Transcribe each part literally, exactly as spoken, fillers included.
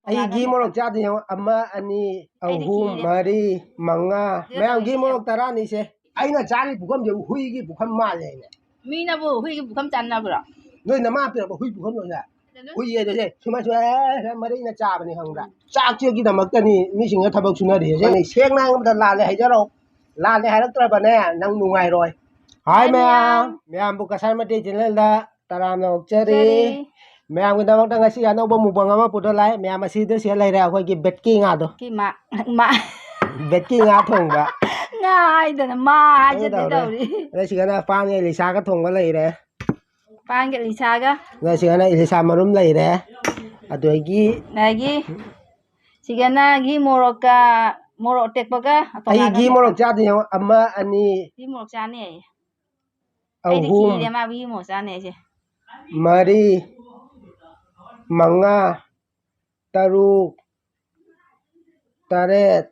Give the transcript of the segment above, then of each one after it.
ꯑꯩ ꯘꯤ ꯃꯣꯔꯣꯛ ꯆꯥꯗꯦ ꯌꯦꯡꯉꯣ꯫ ꯑꯃ, ꯑꯅꯤ, ꯑꯩꯗꯤ ꯑꯍꯨꯝ, ꯈꯤꯔꯦ꯫ ꯃꯔꯤ, ꯃꯉꯥ꯫ ꯑꯗꯨ ꯃꯌꯥꯝ ꯘꯤ ꯇꯧꯔꯗꯤ ꯃꯣꯔꯣꯛ ꯇꯔꯥꯅꯤꯁꯦ꯫ ꯑꯩꯅ ꯆꯥꯔꯤ ꯄꯨꯈꯝꯁꯦ ꯍꯨꯏꯒꯤ ꯄꯨꯈꯝ ꯃꯥꯜꯂꯦꯅꯦ꯫ ꯃꯤꯅꯕꯨ ꯍꯨꯏꯒꯤ ꯄꯨꯈꯝ ꯆꯥꯅꯕ꯭ꯔꯣ? ꯅꯣꯏ ꯅꯃꯥ ꯄꯤꯔꯛꯄ ꯍꯨꯏ ꯄꯨꯈꯝ ꯑꯣꯏꯔꯦ꯫ ꯍꯨꯏ ꯍꯥꯏꯗꯣ ꯁꯦ, ꯁꯨꯃꯥꯏ ꯁꯨꯃꯥꯏ ꯃꯔꯩꯅ ꯆꯥꯕꯅꯤ ꯈꯪꯕ꯭ꯔꯥ? ꯆꯥꯛꯁꯤꯒꯤꯗꯃꯛꯇꯅꯤ ꯃꯤꯁꯤꯡꯅ ꯊꯕꯛ ꯁꯨꯅꯔꯤꯁꯦ꯫ ꯁꯦꯡꯅ ꯉꯥꯡꯕꯗ ꯂꯥꯜꯂꯦ ꯍꯥꯏꯖꯔꯣ꯫ ꯂꯥꯜꯂꯦ ꯍꯥꯏꯔꯛꯇ꯭ꯔꯕꯅꯦ ꯅꯪ ꯅꯨꯡꯉꯥꯏꯔꯣꯏ꯫ ꯍꯥꯏ ꯍꯥꯏ ꯃꯌꯥꯝ꯫ ꯃꯌꯥꯝ꯫ ꯃꯌꯥꯝꯕꯨ ꯀꯁꯥꯔ ꯃꯩꯇꯩ ꯆꯦꯅꯦꯜꯗ ꯇꯔꯥꯝꯅ ꯑꯣꯛꯆꯔꯤ꯫ ꯑꯣꯛꯆꯔꯤ꯫ ꯃꯌꯥꯝꯒꯤꯗꯃꯛꯇ ꯉꯁꯤ ꯑꯅꯧꯕ ꯃꯨꯛꯕꯥꯡ ꯑꯃ ꯄꯨꯊꯣꯛ ꯂꯥꯛꯑꯦ꯫ ꯃꯌꯥꯝ ꯑꯁꯤꯗ ꯁꯤꯗ ꯂꯩꯔꯦ ꯑꯩꯈꯣꯏꯒꯤ ꯕꯦꯠꯀꯤ ꯉꯥꯗꯣ꯫ ꯀꯤ ꯃꯥ-, ꯃꯥ-, ꯕꯦꯠꯀꯤ ꯉꯥ ꯊꯣꯡꯕ꯫ ꯉꯥ ꯍꯥꯏꯗꯅ ꯃꯥ ꯍꯥꯏꯖꯗꯦ ꯇꯧꯔꯦ꯫ ꯇꯧꯔꯤ꯫ ꯑꯗ ꯁꯤꯗꯅ ꯄꯥꯟꯒ ꯏꯂꯤꯁꯥꯒ ꯊꯣꯡꯕ ꯂꯩꯔꯦ꯫ ꯄꯥꯟꯒ ꯏꯂꯤꯁꯥꯒ꯫ ꯑꯗ ꯁꯤꯗꯅ ꯏꯂꯤꯁꯥ ꯃꯔꯨꯝ ꯂꯩꯔꯦ꯫ ꯑꯗꯒꯤ ꯑꯗꯒꯤ ꯁꯤꯒꯅ ꯘꯤ ꯃꯣꯔꯣꯛꯀ, ꯃꯣꯔꯣꯛ ꯑꯇꯦꯛꯄꯒ ꯑꯩ ꯇꯣꯉꯥꯟꯅ ꯘꯤ ꯃꯣꯔꯣꯛ ꯆꯥꯗꯦ ꯌꯦꯡꯉꯣ꯫ ꯑꯃ, ꯑꯅꯤ, ꯘꯤ ꯃꯣꯔꯣꯛ ꯆꯥꯅꯤ ꯍꯥꯏꯌꯦ꯫ ꯑꯩꯗꯤ ꯑꯍꯨꯝ, ꯈꯤꯔꯦ ꯃꯥ ꯘꯤ ꯃꯣꯔꯣꯛ ꯆꯥꯅꯤ ꯍꯥꯏꯁꯦ꯫ ꯃꯔꯤ, ꯃꯉꯥ, ꯇꯔꯨꯛ, ꯇꯔꯦꯠ,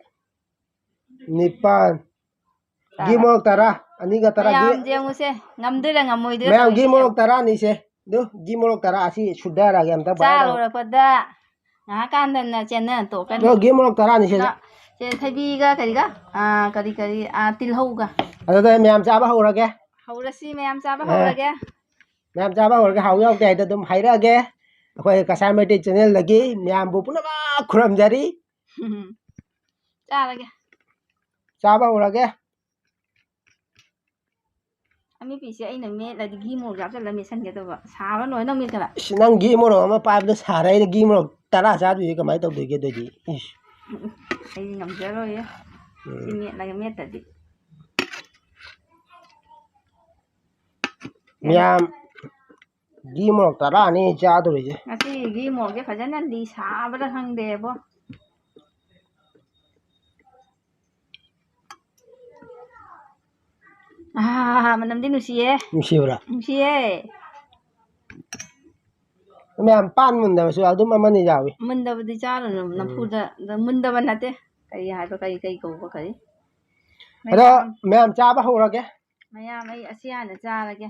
ꯅꯤꯄꯥꯟ, ꯘꯤ ꯇꯔꯥ꯫ ꯃꯣꯔꯣꯛ ꯇꯔꯥ, ꯑꯅꯤꯒ ꯇꯔꯥ, ꯘꯤ ꯃꯌꯥꯝ ꯌꯦꯡꯉꯨꯁꯦ, ꯉꯝꯗꯣꯏꯔꯥ ꯉꯝꯃꯣꯏꯗꯣꯏꯔꯥ ꯃꯌꯥꯝ ꯘꯤ ꯇꯧꯔꯤꯁꯦ ꯃꯣꯔꯣꯛ ꯌꯦꯡꯉꯨ꯫ ꯇꯔꯥꯅꯤꯁꯦ꯫ ꯑꯗꯨ ꯘꯤ ꯃꯣꯔꯣꯛ ꯇꯔꯥ ꯑꯁꯤ ꯁꯨꯗꯔꯒꯦ ꯑꯝꯇ ꯆꯥ ꯚꯥꯏ ꯇꯧꯔꯣ꯫ ꯂꯣꯏꯔꯛꯄꯗ ꯉꯥꯏꯍꯥꯛ ꯀꯥꯟꯗꯅ ꯆꯦꯟꯅ ꯇꯣꯛꯀꯅꯤ꯫ ꯑꯗꯣ ꯘꯤ ꯃꯣꯔꯣꯛ ꯇꯔꯥꯅꯤꯁꯦ꯫ ꯁꯦ, ꯊꯣꯏꯕꯤꯒ ꯀꯔꯤꯒ? ꯑꯥ, ꯀꯔꯤ, ꯀꯔꯤ, ꯑꯥ, ꯇꯤꯜꯍꯧꯒ꯫ ꯑꯗꯨꯗ ꯃꯌꯥꯝ ꯆꯥꯕ ꯍꯧꯔꯒꯦ꯫ ꯍꯧꯔꯁꯤ, ꯃꯌꯥꯝ ꯆꯥꯕ ꯑꯦ꯫ ꯍꯧꯔꯒꯦ꯫ ꯃꯌꯥꯝ ꯆꯥꯕ ꯍꯧꯔꯒꯦ, ꯍꯥꯎ ꯌꯥꯎꯗꯦ ꯍꯥꯏꯗꯣ ꯑꯗꯨꯝ ꯍꯥꯏꯔꯛꯑꯒꯦ꯫ ꯑꯩꯈꯣꯏ ꯀꯁꯥꯔ ꯃꯩꯇꯩ ꯆꯦꯅꯦꯜꯗꯒꯤ ꯃꯌꯥꯝꯕꯨ ꯄꯨꯝꯅꯃꯛ ꯈꯨꯔꯨꯝꯖꯔꯤ꯫ ꯆꯥꯔꯒꯦ꯫ ꯆꯥꯕ ꯍꯧꯔꯒꯦ꯫ ꯑꯃꯦꯠꯄꯤꯁꯦ ꯑꯩꯅ ꯃꯦꯠꯂꯗꯤ ꯘꯤ ꯃꯣꯔꯣꯛ ꯍꯥꯞꯆꯜꯂ ꯃꯦꯠꯁꯟꯒꯦ ꯇꯧꯕ꯫ ꯁꯥꯕ ꯂꯣꯏꯅ ꯃꯦꯠꯇꯅ꯫ ꯏꯁ, ꯅꯪ ꯘꯤ ꯃꯣꯔꯣꯛ ꯑꯃ ꯄꯥꯏꯕꯗ ꯁꯥꯔꯦ, ꯑꯩꯅ ꯘꯤ ꯃꯣꯔꯣꯛ ꯇꯔꯥ ꯆꯥꯗꯣꯏꯁꯦ ꯀꯃꯥꯏꯅ ꯇꯧꯗꯣꯏꯒꯦ ꯑꯗꯨꯗꯤ? ꯏꯁ꯫ ꯑꯩꯗꯤ ꯉꯝꯖꯔꯣꯏꯌꯦ꯫ ꯎꯝ꯫ ꯁꯤ ꯃꯦꯠꯂꯒ ꯃꯦꯠꯇꯗꯤ꯫ ꯃꯌꯥꯝ ꯘꯤ ꯃꯣꯔꯣꯛ ꯇꯔꯥꯅꯤ ꯆꯥꯗꯣꯔꯤꯁꯦ꯫ ꯉꯁꯤ ꯘꯤ ꯃꯣꯔꯣꯛꯁꯦ ꯐꯖꯅ ꯂꯤ ꯁꯥꯕ꯭ꯔꯥ ꯈꯪꯗꯦꯕꯣ꯫ ꯑꯥ, ꯃꯅꯝꯗꯤ ꯅꯨꯡꯁꯤꯌꯦ꯫ ꯅꯨꯡꯁꯤꯕ꯭ꯔꯥ? ꯅꯨꯡꯁꯤꯌꯦ꯫ ꯃꯌꯥꯝ ꯄꯥꯟ ꯃꯨꯟꯗꯕꯁꯨ ꯑꯗꯨꯝ ꯑꯃꯅꯤ ꯌꯥꯎꯏ꯫ ꯃꯨꯟꯗꯕꯗꯤ ꯆꯥꯔꯨꯅꯨ, ꯎꯝ꯫ ꯅꯝꯐꯨꯗ, ꯃꯨꯟꯗꯕ ꯅꯠꯇꯦ꯫ ꯀꯔꯤ ꯍꯥꯏꯕ, ꯀꯔꯤ, ꯀꯔꯤ ꯀꯧꯕ, ꯀꯔꯤ? ꯑꯗꯣ ꯃꯌꯥꯝ ꯃꯌꯥꯝ ꯆꯥꯕ ꯍꯧꯔꯒꯦ꯫ ꯃꯌꯥꯝ ꯑꯩ ꯑꯁꯤ ꯍꯥꯟꯅ ꯆꯥꯔꯒꯦ꯫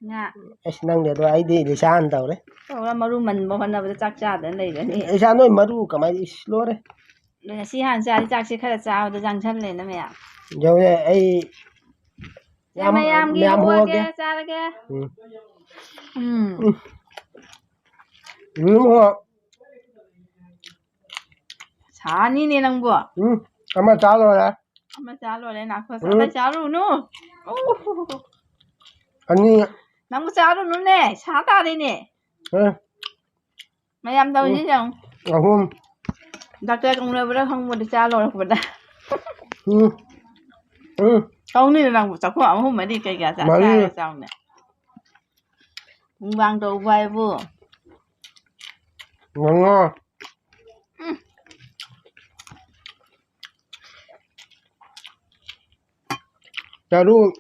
ꯉꯥ꯫ ꯑꯁ, ꯅꯪꯗꯤ ꯑꯗꯣ ꯑꯩꯗꯤ ꯂꯤꯁꯥꯅ ꯇꯧꯔꯦ꯫ ꯇꯧꯔ ꯃꯔꯨ ꯃꯟꯕ ꯍꯣꯠꯅꯕꯗ ꯆꯥꯛ ꯆꯥꯗꯅ ꯂꯩꯔꯅꯤ꯫ ꯏꯁꯥ ꯅꯣꯏ ꯃꯔꯨ ꯀꯃꯥꯏꯅ? ꯏꯁ, ꯂꯣꯏꯔꯦ꯫ ꯑꯗꯨ ꯉꯁꯤ ꯍꯥꯟꯅ ꯆꯥꯔꯤ ꯆꯥꯛꯁꯦ ꯈꯔ ꯆꯥꯕꯗ ꯆꯪꯁꯜꯂꯦꯅ ꯃꯌꯥꯝ꯫ ꯌꯧꯔꯦ꯫ ꯑꯩ ꯁꯦ, ꯃꯌꯥꯝꯒꯤ ꯍꯧꯔꯒꯦ, ꯆꯥꯔꯒꯦ꯫ ꯎꯝ꯫ ꯎꯝ꯫ ꯎꯝ꯫ ꯎꯝ, ꯍꯣ꯫ ꯁꯥꯅꯤꯅꯦ ꯅꯪꯕꯣ꯫ ꯎꯝ, ꯑꯃ ꯆꯥ ꯂꯣꯏꯔꯦ꯫ ꯑꯃ ꯆꯥ ꯂꯣꯏꯔꯦ, ꯅꯥꯈꯣ꯫ ꯎꯝ꯫ ꯑꯇꯩ ꯆꯥꯔꯨꯅꯨ꯫ ꯑꯅꯤ꯫ ꯅꯪꯕꯨ ꯆꯥꯔꯨꯅꯨꯅꯦ, ꯁꯥ ꯇꯥꯔꯦꯅꯦ꯫ ꯑꯦ꯫ ꯃꯌꯥꯝ ꯇꯧꯔꯤꯁꯦ ꯌꯦꯡꯉꯨ꯫ ꯑꯍꯨꯝ꯫ ꯗꯥꯛꯇꯔ ꯀꯧꯅꯕ꯭ꯔꯥ ꯈꯪꯕꯗꯤ ꯆꯥ ꯂꯣꯏꯔꯛꯄꯗ꯫ ꯎꯝ꯫ ꯎꯝ꯫ ꯀꯧꯅꯤꯅ ꯅꯪꯕꯨ ꯆꯥꯛꯈꯣꯝ ꯑꯍꯨꯝ ꯃꯔꯤ ꯀꯩ ꯀꯌꯥ ꯆꯥ-, ꯃꯔꯤ꯫ ꯆꯥꯔꯒ ꯆꯥꯎꯅꯦ꯫ ꯃꯨꯛꯕꯥꯡ ꯇꯧꯕ ꯍꯥꯏꯕꯨ꯫ ꯃꯉꯥ꯫ ꯎꯝ꯫ ꯇꯔꯨꯛ꯫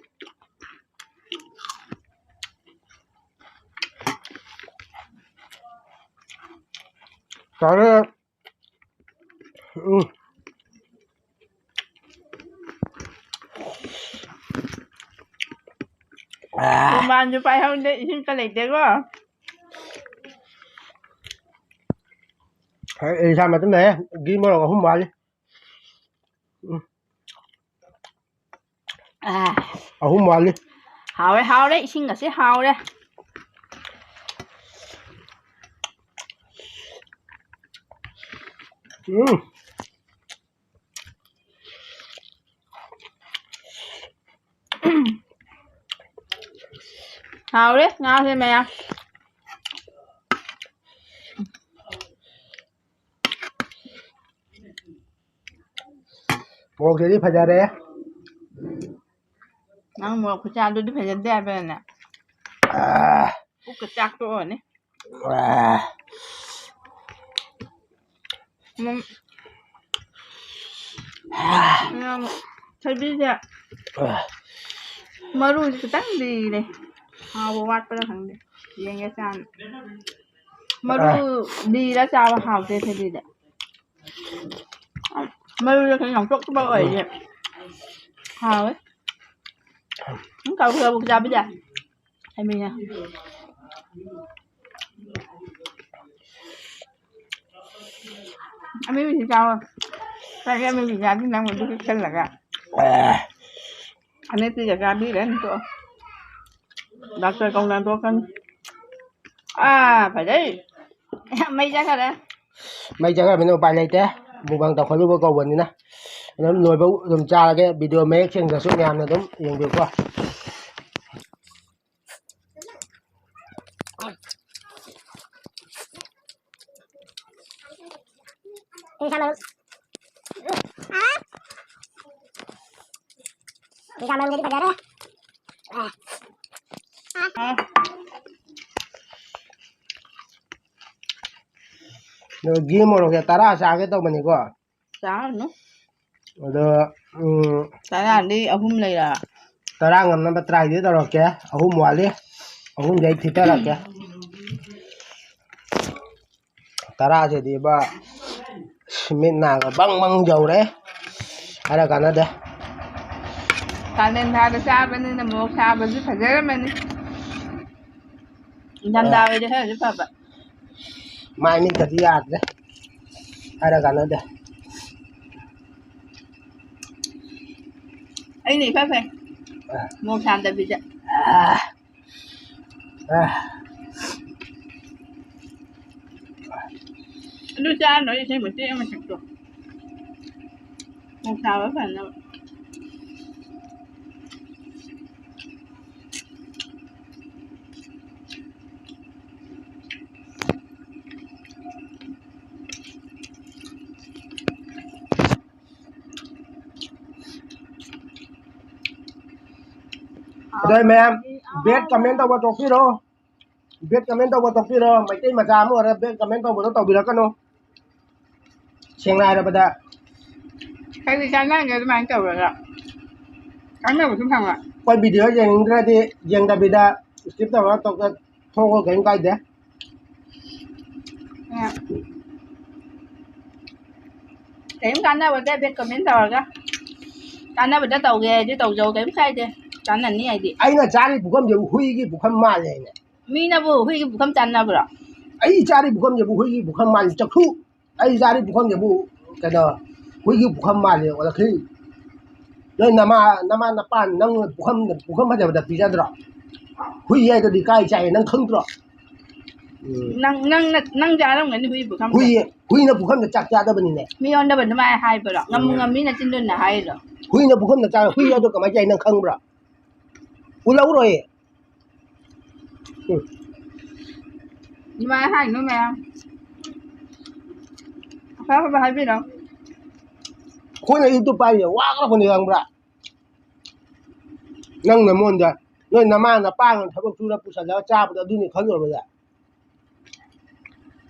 ꯇꯔꯦꯠ꯫ ꯎꯝ꯫ ꯑꯥ꯫ ꯈꯣꯡꯕꯥꯟꯁꯨ ꯄꯥꯏꯍꯧꯗꯦ, ꯏꯁꯤꯡꯒ ꯂꯩꯇꯦꯀꯣ꯫ ꯑꯩ ꯏꯁꯥ ꯃꯇꯨꯡꯗ ꯍꯦ, ꯘꯤ ꯃꯣꯔꯣꯛ ꯑꯍꯨꯝ ꯋꯥꯠꯂꯤ꯫ ꯎꯝ꯫ ꯑꯥ꯫ ꯑꯍꯨꯝ ꯋꯥꯠꯂꯤ꯫ ꯍꯥꯎꯔꯦ, ꯍꯥꯎꯔꯦ, ꯏꯁꯤꯡ ꯑꯁꯤ ꯍꯥꯎꯔꯦ꯫ ꯎꯝ꯫ ꯍꯥꯎꯔꯦ ꯉꯥꯁꯦ ꯃꯌꯥꯝ꯫ ꯃꯣꯔꯣꯛꯁꯤꯗꯤ ꯐꯖꯔꯦ꯫ ꯅꯪ ꯃꯣꯔꯣꯛ ꯈꯨꯆꯥꯗꯨꯗꯤ ꯐꯖꯗꯦ ꯍꯥꯏꯕꯅꯦ꯫ ꯑꯥ꯫ ꯄꯨꯛꯀ ꯆꯥꯛꯇꯣꯛꯑꯅꯤ꯫ ꯑꯥ꯫ ꯎꯝ꯫ ꯎꯝ, ꯊꯣꯏꯕꯤꯁꯦ ꯃꯔꯨꯁꯦ ꯈꯤꯇꯪ ꯂꯤꯔꯦ꯫ ꯍꯥꯎꯕ ꯋꯥꯠꯄ꯭ꯔꯥ ꯈꯪꯗꯦ꯫ ꯌꯦꯡꯒꯦ ꯆꯥꯅ꯫ ꯃꯔꯨ ꯂꯤꯔ ꯆꯥꯕ ꯍꯥꯎꯇꯦ ꯊꯣꯏꯕꯤꯗꯤ꯫ ꯃꯔꯨꯗ ꯈꯔ ꯌꯥꯝ ꯆꯣꯛꯄ ꯑꯣꯏꯔꯗꯤ ꯍꯥꯎꯋꯦ꯫ ꯎꯝ, ꯀꯥꯕꯨꯛ ꯀꯥꯕꯨꯛ ꯆꯥꯕꯗꯤ ꯌꯥꯏ꯫ ꯑꯃꯤꯅ꯫ ꯑꯃꯤꯕꯤꯁꯤ ꯆꯥꯎ꯫ ꯆꯥꯒꯦ ꯑꯃꯤꯕꯤ ꯆꯥꯗꯤ ꯅꯪ ꯑꯗꯨ ꯄꯤꯛꯁꯜꯂꯒ꯫ ꯑꯦ꯫ ꯑꯃꯦꯠꯄꯤꯒ ꯆꯥꯕꯤꯔꯦ ꯇꯣꯛꯑꯣ꯫ ꯗꯥꯛꯇꯔ ꯀꯧꯅ ꯇꯣꯛꯀꯅꯤ꯫ ꯑꯥ, ꯐꯖꯩ꯫ ꯃꯩ ꯆꯠꯈꯔꯦ꯫ ꯃꯩ ꯆꯠꯈ꯭ꯔꯕꯅꯤꯅ ꯎꯄꯥꯏ ꯂꯩꯇꯦ꯫ ꯃꯨꯛꯕꯥꯡ ꯇꯧꯈꯠꯂꯨꯕ ꯀꯧꯕꯅꯤꯅ꯫ ꯑꯗꯨꯝ ꯂꯣꯏꯕ ꯑꯗꯨꯝ ꯆꯥꯔꯒꯦ꯫ ꯚꯤꯗꯤꯑꯣ ꯃꯌꯦꯛ ꯁꯦꯡꯗ꯭ꯔꯁꯨ ꯃꯌꯥꯝꯅ ꯑꯗꯨꯝ ꯌꯦꯡꯕꯤꯌꯨꯀꯣ꯫ ꯁꯤ ꯁꯥ ꯃꯔꯨꯞ꯫ ꯁꯤ ꯁꯥ ꯃꯔꯨꯞꯁꯤꯗꯤ ꯐꯖꯔꯦ꯫ ꯑꯦ꯫ ꯅꯣꯏꯒꯤ ꯃꯣꯔꯣꯛꯁꯦ ꯇꯔꯥ ꯆꯥꯒꯦ ꯇꯧꯕꯅꯤꯀꯣ꯫ ꯆꯥꯔꯅꯨ꯫ ꯑꯗꯣ, ꯎꯝ, ꯇꯔꯥꯗꯤ ꯑꯍꯨꯝ ꯂꯩꯔ꯫ ꯇꯔꯥ ꯉꯝꯅꯕ ꯇ꯭ꯔꯥꯏꯗꯤ ꯇꯧꯔꯛꯀꯦ꯫ ꯑꯍꯨꯝ ꯋꯥꯠꯂꯤ꯫ ꯑꯍꯨꯝꯗꯤ ꯑꯩ ꯊꯤꯠꯇꯔꯛꯀꯦ꯫ ꯇꯔꯥꯁꯤꯗꯤꯕ ꯃꯤꯠ ꯅꯥꯒ ꯕꯪ ꯕꯪ ꯌꯧꯔꯦ꯫ ꯍꯥꯏꯔ ꯀꯥꯟꯅꯗꯦ꯫ ꯀꯥꯂꯦꯟ ꯊꯥꯗ ꯆꯥꯕꯅꯤꯅ ꯃꯣꯔꯣꯛ ꯁꯥꯕꯁꯨ ꯐꯖꯔꯝꯃꯅꯤ꯫ ꯏꯪꯊꯝꯊꯥ ꯑꯦ꯫ ꯑꯣꯏꯗꯤ ꯈꯔꯁꯨ ꯐꯕ꯫ ꯃꯥꯏ ꯃꯤꯠꯀꯗꯤ ꯌꯥꯗ꯭ꯔꯦ꯫ ꯍꯥꯏꯔ ꯀꯥꯟꯅꯗꯦ꯫ ꯑꯩꯅ ꯏꯐ ꯐꯩ꯫ ꯑ꯫ ꯃꯣꯔꯣꯛ ꯁꯥꯗꯕꯤꯗ꯫ ꯑ꯫ ꯑ꯫ ꯑꯗꯨ ꯆꯥꯔꯅꯨ, ꯏꯁꯩ ꯃꯇꯦꯛ ꯑꯃ ꯁꯛꯇꯣ꯫ ꯃꯣꯔꯣꯛ ꯁꯥꯕ ꯐꯅꯕ꯫ ꯑꯗꯣ ꯃꯌꯥꯝ bad comment ꯇꯧꯕ ꯇꯣꯛꯄꯤꯔꯣ꯫ Bad comment ꯇꯧꯕ ꯇꯣꯛꯄꯤꯔꯣ꯫ ꯃꯩꯇꯩ ꯃꯆꯥ ꯑꯃ ꯑꯣꯏꯔꯒ bad comment ꯇꯧꯕꯗꯣ ꯇꯧꯕꯤꯔꯛꯀꯅꯨ꯫ ꯁꯦꯡꯅ ꯍꯥꯏꯔꯕꯗ꯫ ꯀꯔꯤ ꯀꯥꯟꯅꯒꯦ ꯑꯗꯨꯃꯥꯏꯅ ꯇꯧꯔꯒ? ꯀꯥꯟꯅꯕꯁꯨ ꯐꯪꯉꯣꯏ꯫ ꯑꯩꯈꯣꯏ video ꯌꯦꯡꯅꯤꯡꯗ꯭ꯔꯗꯤ ꯌꯦꯡꯗꯕꯤꯗ skip ꯇꯧꯔꯒ ꯇꯣꯛ-, ꯊꯣꯛꯑꯣ, ꯀꯔꯤꯝ ꯀꯥꯏꯗꯦ꯫ ꯑ꯫ ꯀꯔꯤꯝ ꯀꯥꯟꯅꯕꯗ bad comment ꯇꯧꯔꯒ꯫ ꯀꯥꯟꯅꯕꯗ ꯇꯧꯒꯦ ꯍꯥꯏꯗꯤ ꯇꯧꯖꯧ, ꯀꯔꯤꯝ ꯀꯥꯏꯗꯦ꯫ ꯆꯥꯟꯅꯅꯤ ꯍꯥꯏꯗꯤ꯫ ꯑꯩꯅ ꯆꯥꯔꯤ ꯄꯨꯈꯝꯁꯤꯕꯨ ꯍꯨꯏꯒꯤ ꯄꯨꯈꯝ ꯃꯥꯜꯂꯦꯅꯦ꯫ ꯃꯤꯅꯕꯨ ꯍꯨꯏꯒꯤ ꯄꯨꯈꯝ ꯆꯥꯟꯅꯕ꯭ꯔꯣ? ꯑꯩ ꯆꯥꯔꯤ ꯄꯨꯈꯝꯁꯤꯕꯨ ꯍꯨꯏꯒꯤ ꯄꯨꯈꯝ ꯃꯥꯜꯂꯤ, ꯆꯐꯨ꯫ ꯑꯩ ꯆꯥꯔꯤ ꯄꯨꯈꯝꯁꯤꯕꯨ ꯀꯩꯅꯣ, ꯍꯨꯏꯒꯤ ꯄꯨꯈꯝ ꯃꯥꯜꯂꯦ ꯑꯣꯜꯂꯛꯈꯤꯅꯤ꯫ ꯅꯣꯏ ꯅꯃꯥ, ꯅꯃꯥ ꯅꯄꯥ ꯅꯪ ꯄꯨꯈꯝ, ꯄꯨꯈꯝ ꯐꯖꯕꯗ ꯄꯤꯖꯗ꯭ꯔꯣ? ꯍꯨꯏ ꯍꯥꯏꯗꯨꯗꯤ ꯀꯥꯏ ꯆꯥꯏ ꯅꯪ ꯈꯪꯗ꯭ꯔꯣ? ꯎꯝ꯫ ꯅꯪ, ꯅꯪꯅ, ꯅꯪ ꯆꯥꯔꯝꯒꯅꯤ ꯍꯨꯏ ꯄꯨꯈꯝꯗ꯫ ꯍꯨꯏ, ꯍꯨꯏꯅ ꯄꯨꯈꯝꯗ ꯆꯥꯛ ꯆꯥꯗꯕꯅꯤꯅꯦ꯫ ꯃꯤꯉꯣꯟꯗꯕꯨ ꯑꯗꯨꯃꯥꯏꯅ ꯍꯥꯏꯕ꯭ꯔꯣ? ꯉꯝꯃꯨ ꯎꯝ꯫ ꯉꯝꯃꯤ ꯅꯆꯤꯟꯗꯨꯅ ꯍꯥꯏꯔꯤꯗꯣ꯫ ꯍꯨꯏꯅ ꯄꯨꯈꯝꯗ ꯆꯥ-, ꯍꯨꯏ ꯍꯥꯏꯗꯣ ꯀꯃꯥꯏꯅ ꯆꯥꯏ ꯅꯪ ꯈꯪꯕ꯭ꯔꯣ? ꯎꯠꯂꯛꯎꯔꯣꯏ꯫ ꯎꯝ꯫ ꯑꯗꯨꯃꯥꯏꯅ ꯍꯥꯏꯅꯨ ꯃꯌꯥꯝ꯫ ꯑꯐ ꯑꯐꯕ ꯍꯥꯏꯕꯤꯔꯣ꯫ ꯑꯩꯈꯣꯏꯅ YouTube ꯄꯥꯏꯔꯤꯁꯦ ꯋꯥꯈ꯭ꯔꯕꯅꯤ ꯈꯪꯕ꯭ꯔꯥ? ꯅꯪ ꯅꯃꯣꯟꯗ ꯅꯣꯏ ꯅꯃꯥ ꯅꯄꯥꯅ ꯊꯕꯛ ꯁꯨꯔ ꯄꯨꯁꯜꯂꯒ ꯆꯥꯕꯗꯣ ꯑꯗꯨꯅꯤ ꯈꯜꯂꯨꯔꯕꯗ꯫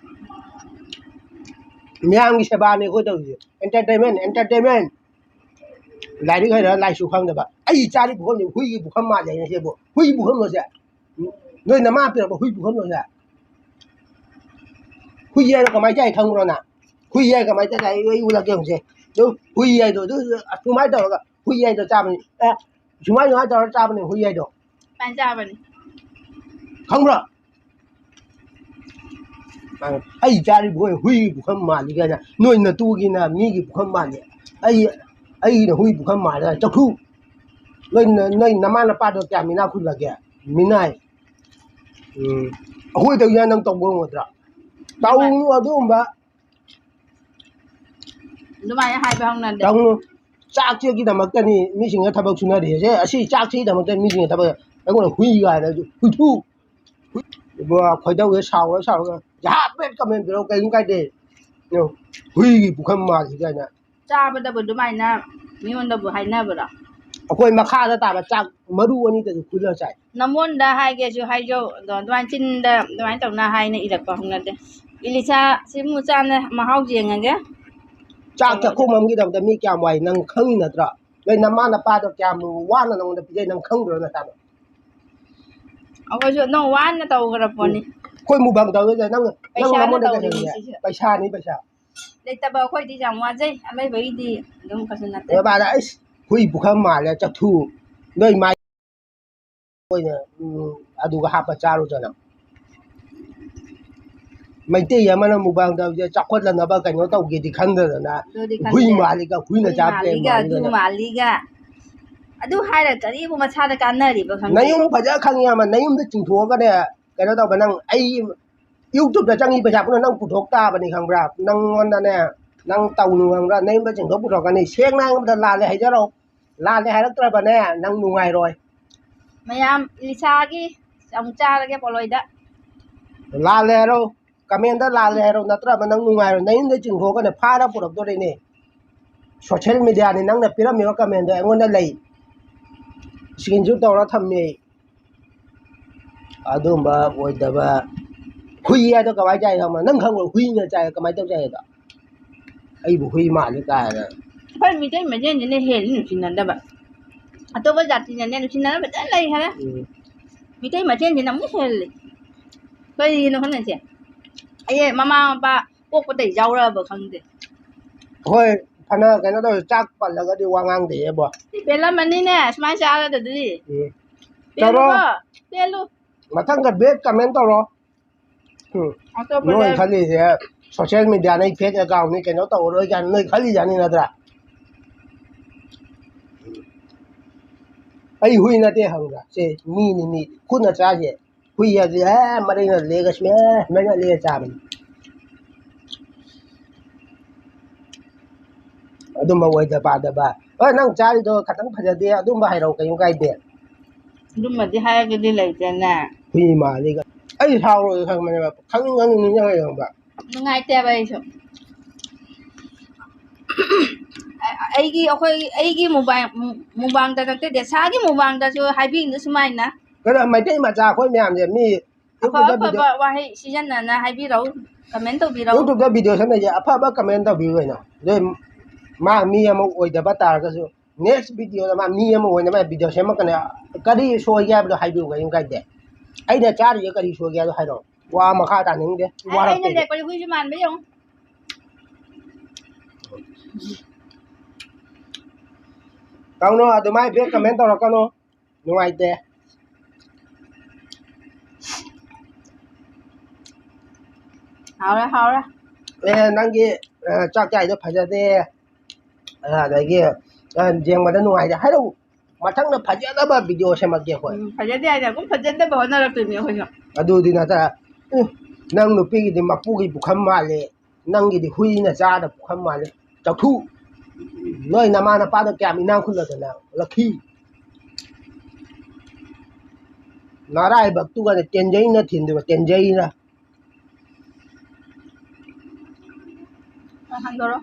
ꯃꯤꯌꯥꯝꯒꯤ ꯁꯦꯕꯥꯅꯤ ꯑꯩꯈꯣꯏ ꯇꯧꯔꯤꯁꯦ꯫ Entertainment, entertainment꯫ ꯂꯥꯏꯔꯤꯛ ꯍꯩꯔ ꯂꯥꯏꯁꯨ ꯈꯪꯗꯕ꯫ ꯑꯩ ꯆꯥꯔꯤ ꯄꯨꯈꯝꯁꯦ ꯍꯨꯏꯒꯤ ꯄꯨꯈꯝ ꯃꯥꯜꯂꯦ ꯁꯤꯕꯨ꯫ ꯍꯨꯏ ꯄꯨꯈꯝꯂꯣ ꯁꯦ? ꯅꯣꯏ ꯅꯃꯥ ꯄꯤꯔꯛꯄ ꯍꯨꯏ ꯄꯨꯈꯝꯂꯣ ꯁꯦ? ꯍꯨꯏ ꯍꯥꯏꯅ ꯀꯃꯥꯏꯅ ꯆꯥꯏ ꯈꯪꯕ꯭ꯔꯣ ꯅꯪ? ꯍꯨꯏ ꯍꯥꯏ ꯀꯃꯥꯏꯅ ꯆꯥꯏ? ꯑꯩ ꯎꯠꯂꯛꯀꯦ ꯍꯧꯖꯤꯛ꯫ ꯑꯗꯨ ꯍꯨꯏ ꯍꯥꯏꯗꯣ ꯑꯗꯨ ꯑꯁꯨꯃꯥꯏꯅ ꯇꯧꯔꯒ ꯍꯨꯏ ꯍꯥꯏꯗꯣ ꯆꯥꯕꯅꯤ꯫ ꯑꯦ, ꯁꯨꯃꯥꯏ ꯁꯨꯃꯥꯏ ꯇꯧꯔ ꯆꯥꯕꯅꯦ ꯍꯨꯏ ꯍꯥꯏꯗꯣ꯫ ꯁꯨꯃꯥꯏꯅ ꯆꯥꯕꯅꯤ꯫ ꯈꯪꯕ꯭ꯔꯣ? ꯑ, ꯑꯩ ꯆꯥꯔꯤꯕ ꯍꯨꯏ, ꯍꯨꯏꯒꯤ ꯄꯨꯈꯝ ꯃꯥꯜꯂꯤ ꯀꯥꯏꯅ꯫ ꯅꯣꯏ ꯅꯇꯨꯒꯤꯅ ꯃꯤꯒꯤ ꯄꯨꯈꯝ ꯃꯥꯜꯂꯤ꯫ ꯑꯩ, ꯑꯩꯒꯤꯅ ꯍꯨꯏ ꯄꯨꯈꯝ ꯃꯥꯜꯂꯤ ꯀꯥꯏꯅ꯫ ꯆꯐꯨ꯫ ꯅꯣꯏ, ꯅꯣꯏ ꯅꯃꯥ ꯅꯄꯥꯗꯣ ꯀꯌꯥꯝ ꯏꯅꯥꯛ ꯈꯨꯜꯂꯒꯦ? ꯃꯤꯅꯥꯏ꯫ ꯎꯝ꯫ ꯑꯩꯈꯣꯏ ꯇꯧꯔꯤꯁꯦ ꯅꯪ ꯇꯧꯕ ꯉꯝꯒꯗ꯭ꯔꯥ? ꯇꯧꯅꯨ ꯑꯗꯨꯒꯨꯝꯕ꯫ ꯑꯗꯨꯃꯥꯏꯅ ꯍꯥꯏꯕ ꯍꯧꯅꯗꯦ꯫ ꯇꯧꯅꯨ꯫ ꯆꯥꯛꯁꯤꯒꯤꯗꯃꯛꯇꯅꯤ ꯃꯤꯁꯤꯡꯅ ꯊꯕꯛ ꯁꯨꯅꯔꯤꯁꯦ꯫ ꯑꯁꯤ ꯆꯥꯛꯁꯤꯒꯤꯗꯃꯛꯇ ꯃꯤꯁꯤꯡꯅ ꯊꯕꯛ, ꯑꯩꯉꯣꯟꯗ ꯍꯨꯏ ꯀꯥꯏꯅ ꯍꯨꯏꯊꯨ꯫ ꯍꯨꯏ-, ꯏꯕꯣ, ꯈꯣꯏꯗꯧꯁꯦ ꯁꯥꯎꯔ ꯁꯥꯎꯔꯒ ꯖꯍꯥ ꯄꯦꯠ comment ꯄꯤꯔꯛꯑꯣ, ꯀꯩꯝ ꯀꯥꯏꯗꯦ꯫ ꯌꯦꯡꯉꯨ, ꯍꯨꯏꯒꯤ ꯄꯨꯈꯝ ꯃꯥꯜꯂꯤ ꯀꯥꯏꯅ꯫ ꯆꯥꯕꯗꯕꯨ ꯑꯗꯨꯃꯥꯏꯅ ꯃꯤꯉꯣꯟꯗꯕꯨ ꯍꯥꯏꯅꯕ꯭ꯔꯣ? ꯑꯩꯈꯣꯏ ꯃꯈꯥꯗ ꯇꯥꯕ ꯆꯥꯛ ꯃꯔꯨ ꯑꯅꯤꯗꯁꯨ ꯈꯨꯜꯂ ꯆꯥꯏ꯫ ꯅꯃꯣꯟꯗ ꯍꯥꯏꯒꯦꯁꯨ ꯍꯥꯏꯖꯧ, ꯑꯗꯣ ꯑꯗꯨꯃꯥꯏꯅ ꯆꯤꯟꯗ ꯑꯗꯨꯃꯥꯏꯅ ꯇꯧꯅ ꯍꯥꯏꯅ ꯏꯔꯛꯄ ꯍꯧꯅꯗꯦ꯫ ꯏꯂꯤꯁꯥ, ꯁꯤ ꯃꯨꯆꯥꯅ ꯃꯍꯥꯎ ꯌꯦꯡꯉꯒꯦ꯫ ꯆꯥꯛ ꯆꯥꯛꯈꯣꯝ ꯑꯃꯒꯤꯗꯃꯛꯇ ꯃꯤ ꯀꯌꯥꯝ ꯋꯥꯏ ꯅꯪ ꯈꯪꯉꯤ ꯅꯠꯇ꯭ꯔꯣ? ꯅꯣꯏ ꯅꯃꯥ ꯅꯄꯥꯗꯣ ꯀꯌꯥꯝ ꯋꯥꯅ ꯅꯉꯣꯟꯗ ꯄꯤꯖꯩ ꯅꯪ ꯈꯪꯗ꯭ꯔꯣ ꯅꯁꯥꯗꯣ? ꯑꯩꯈꯣꯏꯁꯨ ꯑꯗꯨꯝ ꯋꯥꯅ ꯇꯧꯈ꯭ꯔ ꯄꯣꯠꯅꯤ꯫ ꯑꯩꯈꯣꯏ mukbang ꯇꯧꯔꯤꯁꯦ ꯅꯪ, ꯅꯪ ꯄꯩꯁꯥꯅ ꯅꯉꯣꯟꯗ ꯀꯩ ꯇꯧꯔꯤꯅꯤ ꯍꯥꯏꯔꯤꯒꯦ? ꯁꯤꯁꯨ꯫ ꯄꯩꯁꯥꯅꯤ, ꯄꯩꯁꯥ꯫ ꯂꯩꯇꯕ ꯑꯩꯈꯣꯏꯗꯤ ꯌꯥꯝ ꯋꯥꯖꯩ, ꯑꯂꯩꯕꯒꯤꯗꯤ ꯑꯗꯨꯝ ꯀꯩꯁꯨ ꯅꯠꯇꯦ꯫ ꯕꯕꯥꯗ, "ꯑꯩꯁ, ꯍꯨꯏ ꯄꯨꯈꯝ ꯃꯥꯜꯂꯦ, ꯆꯐꯨ꯫ ꯅꯣꯏ ꯃꯥꯏ" ꯑꯣꯏꯅ, ꯎꯝ, ꯑꯗꯨꯒ ꯍꯥꯞꯄ ꯆꯥꯔꯨꯗꯅ꯫ ꯃꯩꯇꯩ ꯑꯃꯅ ꯃꯨꯛꯕꯥꯡ ꯇꯧꯕꯁꯦ ꯆꯥꯎꯈꯠꯂꯅꯕ ꯀꯩꯅꯣ ꯇꯧꯒꯦꯗꯤ ꯈꯟꯗꯗꯅ, ꯑꯗꯨꯗꯤ ꯍꯨꯏ ꯈꯟꯗꯦ꯫ ꯃꯥꯜꯂꯤꯒ ꯍꯨꯏꯅ ꯍꯨꯏ ꯆꯥꯕ ꯇꯥꯏ ꯃꯥꯜꯂꯤꯒ ꯑꯗꯨ ꯃꯥꯜꯂꯤꯒꯅ꯫ ꯃꯥꯜꯂꯤꯒ ꯑꯗꯨ ꯍꯥꯏꯔ ꯀꯔꯤꯕꯨ ꯃꯁꯥꯗ ꯀꯥꯟꯅꯔꯤꯕ ꯈꯪꯗꯦ꯫ ꯅꯌꯨꯝ ꯐꯖ ꯈꯪꯉꯤ ꯑꯃ, ꯅꯌꯨꯝꯗ ꯆꯤꯡꯊꯣꯛꯑꯒꯅꯦ, ꯀꯩꯅꯣ ꯇꯧꯕ, ꯅꯪ ꯑꯩ YouTube-ꯇ ꯆꯪꯉꯤ ꯄꯩꯁꯥ ꯄꯨꯟꯅ ꯅꯪ ꯄꯨꯊꯣꯛ ꯇꯥꯕꯅꯤ ꯈꯪꯕ꯭ꯔꯥ? ꯅꯪꯉꯣꯟꯗꯅꯦ, ꯅꯪ ꯇꯧꯅꯨ ꯈꯪꯕ꯭ꯔꯥ? ꯅꯌꯨꯝꯗ ꯆꯤꯡꯊꯣꯛ ꯄꯨꯊꯣꯛꯀꯅꯤ꯫ ꯁꯦꯡꯅ ꯍꯥꯏꯔꯕꯗ ꯂꯥꯜꯂꯦ ꯍꯥꯏꯖꯔꯣ, ꯂꯥꯜꯂꯦ ꯍꯥꯏꯔꯛꯇ꯭ꯔꯕꯅꯦ ꯅꯪ ꯅꯨꯡꯉꯥꯏꯔꯣꯏ꯫ ꯃꯌꯥꯝ ꯏꯂꯤꯁꯥꯒꯤ ꯑꯃꯨꯛ ꯆꯥꯔꯒꯦ ꯄꯣꯂꯣꯏꯗ꯫ ꯂꯥꯜꯂꯦ ꯍꯥꯏꯔꯣ, comment-ꯇ ꯂꯥꯜꯂꯦ ꯍꯥꯏꯔꯣ, ꯅꯠꯇ꯭ꯔꯒ ꯅꯪ ꯅꯨꯡꯉꯥꯏꯔꯣꯏ, ꯅꯌꯨꯝꯗ ꯆꯤꯡꯊꯣꯛꯑꯒꯅꯦ ꯐꯥꯔ ꯄꯨꯔꯛꯇꯣꯔꯤꯅꯦ꯫ Social media-ꯅꯤ, ꯅꯪꯅ ꯄꯤꯔꯝꯃꯤꯕ comment-ꯗꯣ ꯑꯩꯉꯣꯟꯗ ꯂꯩ, screenshot ꯇꯧꯔ ꯊꯝꯃꯦ꯫ ꯑꯗꯨꯝꯕ ꯑꯣꯏꯗꯕ ꯍꯨꯏ ꯍꯥꯏꯗꯣ ꯀꯃꯥꯏꯅ ꯆꯥꯏ ꯈꯪꯕ꯭ꯔꯥ? ꯅꯪ ꯈꯪꯕ꯭ꯔꯣ ꯍꯨꯏꯅ ꯆꯥꯏ ꯀꯃꯥꯏꯅ ꯇꯧ ꯆꯥꯏ ꯑꯗꯣ? ꯑꯩꯕꯨ ꯍꯨꯏ ꯃꯥꯜꯂꯤ ꯀꯥꯏꯅ꯫ ꯑꯩꯈꯣꯏ ꯃꯤꯇꯩ ꯃꯁꯦꯟꯁꯤꯅ ꯍꯦꯜꯂꯤ ꯅꯨꯡꯁꯤꯅꯗꯕ꯫ ꯑꯇꯣꯞꯄ ꯖꯥꯇꯤꯅꯅꯦ ꯅꯨꯡꯁꯤꯅꯕ ꯐꯖꯅ ꯂꯩ ꯈꯔ꯫ ꯎꯝ꯫ ꯃꯤꯇꯩ ꯃꯁꯦꯟꯁꯤꯅ ꯑꯃꯨꯛ ꯍꯦꯜꯂꯤ꯫ ꯀꯩꯒꯤꯅꯣ ꯈꯪꯗꯦ ꯁꯦ꯫ ꯑꯩ ꯃꯃꯥ ꯃꯄꯥ ꯄꯣꯛꯄꯗꯩ ꯌꯥꯎꯔꯛꯑꯕ ꯈꯪꯗꯦ꯫ ꯍꯣꯏ, ꯐꯅ ꯀꯩꯅꯣ ꯇꯧꯔꯁꯨ ꯆꯥꯛ ꯄꯜꯂꯒꯗꯤ ꯋꯥ ꯉꯥꯡꯗꯦꯕꯣ꯫ ꯁꯤ ꯄꯦꯜꯂꯝꯃꯅꯤꯅꯦ ꯁꯨꯃꯥꯏꯅ ꯆꯥꯔꯗꯗꯤ꯫ ꯎꯝ꯫ ꯄꯦꯜꯂꯨꯀꯣ, ꯆꯠꯂꯣ꯫ ꯄꯦꯜꯂꯨ꯫ ꯃꯊꯪꯗ bad comment ꯇꯧꯔꯣ꯫ ꯎꯝ꯫ ꯑꯇꯣꯞꯄꯗ ꯅꯣꯏ ꯈꯜꯂꯤꯁꯦ social media-ꯅ ꯑꯩ fake account-ꯅꯤ, ꯀꯩꯅꯣ ꯇꯧꯔꯔꯣꯏ ꯀꯥꯏꯅ ꯅꯣꯏ ꯈꯜꯂꯤꯖꯥꯠꯅꯤ ꯅꯠꯇ꯭ꯔꯥ? ꯑꯩ ꯍꯨꯏ ꯅꯠꯇꯦ ꯈꯪꯕ꯭ꯔꯥ? ꯁꯦ ꯃꯤꯅꯤ ꯃꯤ꯫ ꯈꯨꯠꯅ ꯆꯥꯁꯦ꯫ ꯍꯨꯏ ꯍꯥꯏꯁꯦ ꯑꯦ ꯃꯔꯩꯅ ꯂꯦꯒ ꯁꯨꯃꯥꯏꯅ ꯂꯦꯒ ꯆꯥꯕꯅꯤ꯫ ꯑꯗꯨꯝꯕ ꯑꯣꯏꯗ ꯄꯥꯗꯕ꯫ ꯍꯣꯏ, ꯅꯪ ꯆꯥꯔꯤꯗꯣ ꯈꯇꯪ ꯐꯖꯗꯦ, ꯑꯗꯨꯝꯕ ꯍꯥꯏꯔꯛꯑꯣ, ꯀꯩꯝ ꯀꯥꯏꯗꯦ꯫ ꯑꯗꯨꯝꯕꯗꯤ ꯍꯥꯏꯔꯒꯗꯤ ꯂꯩꯇꯦꯅꯦ꯫ ꯍꯨꯏ ꯃꯥꯜꯂꯤꯒ꯫ ꯑꯩ ꯁꯥꯎꯔꯣꯏ ꯈꯪꯕꯅꯦꯕ꯫ ꯈꯪꯅꯤꯡ ꯈꯪꯅꯤꯡ ꯅꯤꯡꯁꯤꯡꯉꯛꯑꯦ ꯈꯪꯕ꯭ꯔꯥ? ꯅꯨꯡꯉꯥꯏꯇꯦꯕ ꯑꯩꯁꯨ꯫ ꯑꯩꯒꯤ, ꯑꯩꯈꯣꯏ, ꯑꯩꯒꯤ ꯃꯨꯕꯥꯡ-, ꯃꯨꯕꯥꯡꯗ ꯅꯠꯇꯦ, ꯗꯦꯁꯥꯒꯤ ꯃꯨꯕꯥꯡꯗꯁꯨ ꯍꯥꯏꯕꯤꯅꯨ ꯁꯨꯃꯥꯏꯅ꯫ ꯀꯩꯅꯣ, ꯃꯩꯇꯩ ꯃꯆꯥ ꯑꯩꯈꯣꯏ ꯃꯌꯥꯝꯁꯦ ꯃꯤ ꯑꯐ YouTube-ꯇ video, ꯑꯐꯕ ꯋꯥꯍꯩ ꯁꯤꯖꯤꯟꯅꯅ ꯍꯥꯏꯕꯤꯔꯛꯎ, comment ꯇꯧꯕꯤꯔꯛꯎ꯫ YouTube-ꯇ video ꯁꯦꯝꯅꯩꯁꯦ ꯑꯐꯕ comment ꯇꯧꯕꯤꯌꯨ ꯀꯩꯅꯣ꯫ ꯑꯗꯩ ꯃꯥ ꯃꯤ ꯑꯃ ꯑꯣꯏꯗꯕ ꯇꯥꯔꯒꯁꯨ, next video-ꯗ ꯃꯥ ꯃꯤ ꯑꯃ ꯑꯣꯏꯅꯕ video ꯁꯦꯝꯃꯛꯀꯅꯤ꯫ ꯀꯔꯤ ꯁꯣꯏꯒꯦ ꯍꯥꯏꯕꯗꯣ ꯍꯥꯏꯕꯤꯌꯨ, ꯀꯩꯝ ꯀꯥꯏꯗꯦ꯫ ꯑꯩꯅ ꯆꯥꯔꯤꯁꯦ ꯀꯔꯤ ꯁꯣꯏꯒꯦ ꯍꯥꯏꯕꯗꯣ ꯍꯥꯏꯔꯛꯑꯣ꯫ ꯋꯥ ꯃꯈꯥ ꯇꯥꯅꯤꯡꯗꯦ꯫ ꯑꯩ-, ꯑꯩꯅ ꯋꯥꯔꯛꯇꯦ꯫ ꯂꯦꯛꯄꯗꯤ ꯍꯨꯏꯁꯨ ꯃꯥꯟꯕ ꯌꯦꯡꯉꯨ꯫ ꯇꯧꯅꯣ, ꯑꯗꯨꯃꯥꯏꯅ bad comment ꯇꯧꯔꯛꯀꯅꯣ꯫ ꯅꯨꯡꯉꯥꯏꯇꯦ꯫ ꯍꯥꯎꯔꯦ, ꯍꯥꯎꯔꯦ꯫ ꯑꯦ, ꯅꯪꯒꯤ, ꯑ, ꯆꯥꯛ ꯆꯥꯏꯗꯣ ꯐꯖꯗꯦ, ꯑ, ꯑꯗꯒꯤ, ꯑ, ꯌꯦꯡꯕꯗ ꯅꯨꯡꯉꯥꯏꯇꯦ ꯍꯥꯏꯔꯛꯎ꯫ ꯃꯊꯪꯗ ꯐꯖꯅꯕ video ꯁꯦꯝꯃꯛꯀꯦ ꯑꯩꯈꯣꯏ꯫ ꯎꯝ, ꯐꯖꯗꯦ ꯍꯥꯏꯅ ꯑꯗꯨꯝ ꯐꯖꯅꯕ ꯍꯣꯠꯅꯔꯛꯇꯣꯏꯅꯤ ꯑꯩꯈꯣꯏꯁꯨ꯫ ꯑꯗꯨꯗꯤ ꯅꯠꯇ꯭ꯔ, ꯎꯝ, ꯅꯪ ꯅꯨꯄꯤꯒꯤꯗꯤ ꯃꯄꯨꯒꯤ ꯄꯨꯈꯝ ꯃꯥꯜꯂꯦ, ꯅꯪꯒꯤꯗꯤ ꯍꯨꯏꯅ ꯆꯥꯗ ꯄꯨꯈꯝ ꯃꯥꯜꯂꯦ꯫ ꯆꯥꯛꯊꯨ꯫ ꯅꯣꯏ ꯅꯃꯥ ꯅꯄꯥꯗꯣ ꯀꯌꯥꯝ ꯏꯅꯥꯛ ꯈꯨꯜꯂꯗꯅ, ꯂꯛꯈꯤ꯫ ꯅꯔꯥꯏꯕꯛꯇꯨꯒꯅꯦ ꯇꯦꯟꯖꯩꯅ ꯊꯤꯟꯗꯣꯏꯕ, ꯇꯦꯟꯖꯩꯅ꯫ ꯍꯥꯡꯗꯣꯔꯣ꯫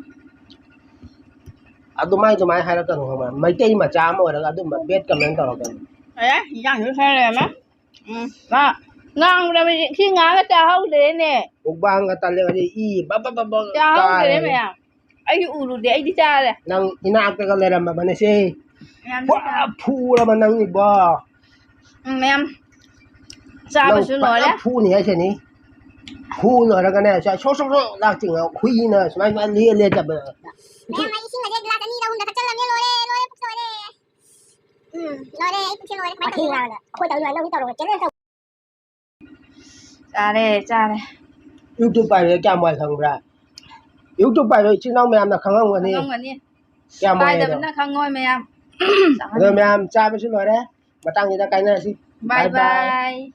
ꯑꯗꯨꯃꯥꯏ, ꯑꯗꯨꯃꯥꯏ ꯍꯥꯏꯔꯛꯀꯅꯨ, ꯈꯪꯕ꯭ꯔꯥ? ꯃꯩꯇꯩ ꯃꯆꯥ ꯑꯃ ꯑꯣꯏꯔꯒ ꯑꯗꯨꯝꯕ bad comment ꯇꯧꯔꯛꯀꯅꯨ꯫ ꯑꯦ, ꯏꯟꯖꯥꯡꯁꯨ ꯈꯔ ꯂꯩꯔꯝꯃꯦ꯫ ꯎꯝ, ꯃꯥ ꯉꯥꯡꯕꯗ ꯁꯤ ꯉꯥꯡꯉ ꯆꯥꯍꯧꯗ꯭ꯔꯦꯅꯦ꯫ ꯃꯨꯛꯕꯥꯡꯒ ꯇꯜꯂꯦ, ꯉꯁꯤ ꯏ ꯕꯞ ꯕꯞ ꯕꯞ ꯕꯞ ꯆꯥꯍꯧꯗ꯭ꯔꯦ ꯀꯥꯔꯦ꯫ ꯃꯌꯥꯝ꯫ ꯑꯩꯗꯤ ꯎꯔꯨꯗꯦ, ꯑꯩꯗꯤ ꯆꯥꯔꯦ꯫ ꯅꯪ ꯏꯅꯥꯛꯇꯒ ꯂꯩꯔꯝꯃꯕꯅꯦ ꯁꯦ꯫ ꯃꯌꯥꯝ ꯄꯨꯔꯥ ꯆꯥꯔꯦ꯫ ꯐꯨꯔꯕ ꯅꯪ ꯏꯕꯣ꯫ ꯎꯝ, ꯃꯌꯥꯝ ꯆꯥꯕꯁꯨ ꯅꯪ ꯐꯖꯅ ꯂꯣꯏꯔꯦ꯫ ꯐꯨꯅꯤ ꯍꯥꯏꯁꯤꯅꯤ꯫ ꯐꯨ ꯂꯣꯏꯔꯒꯅꯦ, ꯁ꯭ꯋꯥꯏ ꯁꯣꯛ ꯁꯣꯛ ꯁꯣꯛ ꯂꯥꯛ ꯆꯤꯡꯉ ꯍꯨꯏꯅ ꯁꯨꯃꯥꯏ ꯁꯨꯃꯥꯏ ꯂꯦ ꯂꯦ ꯆꯠꯄ꯫ ꯃꯌꯥꯝ, ꯑꯩ ꯏꯁꯤꯡ ꯑꯁꯦ glass ꯑꯅꯤꯔ ꯑꯍꯨꯝꯗ ꯊꯛꯆꯜꯂꯕꯅꯦ, ꯂꯣꯏꯔꯦ, ꯂꯣꯏꯔꯦ, ꯄꯨꯛ ꯂꯣꯏꯔꯦ꯫ ꯎꯝ, ꯂꯣꯏꯔꯦ, ꯑꯩ ꯄꯨꯛꯁꯦ ꯂꯣꯏꯔꯦ, ꯀꯃꯥꯏ ꯇꯧꯗꯣꯏꯅꯣ? ꯑꯩꯈꯣꯏ ꯇꯧꯔꯤꯕ ꯅꯪ ꯇꯧꯔꯒ challenge ꯇꯧ꯫ ꯆꯥꯔꯦ, ꯆꯥꯔꯦ꯫ YouTube ꯄꯥꯏꯕ ꯀꯌꯥꯝ ꯋꯥꯏ ꯈꯪꯕ꯭ꯔꯥ? YouTube ꯄꯥꯏꯕ ꯏꯆꯤꯟ ꯏꯅꯥꯎ ꯃꯌꯥꯝꯅ ꯈꯪꯉꯝꯒꯅꯤ꯫ ꯈꯪꯉꯝꯒꯅꯤ꯫ ꯀꯌꯥꯝ ꯋꯥꯏ ꯑꯗꯣ? ꯄꯥꯏꯗꯕꯅ ꯈꯪꯉꯣꯏ ꯃꯌꯥꯝ꯫ ꯑꯗꯣ ꯃꯌꯥꯝ ꯆꯥꯕꯁꯨ ꯂꯣꯏꯔꯦ꯫ ꯃꯇꯥꯡꯁꯤꯗ ꯀꯥꯏꯅꯔꯁꯤ꯫ Bye bye bye꯫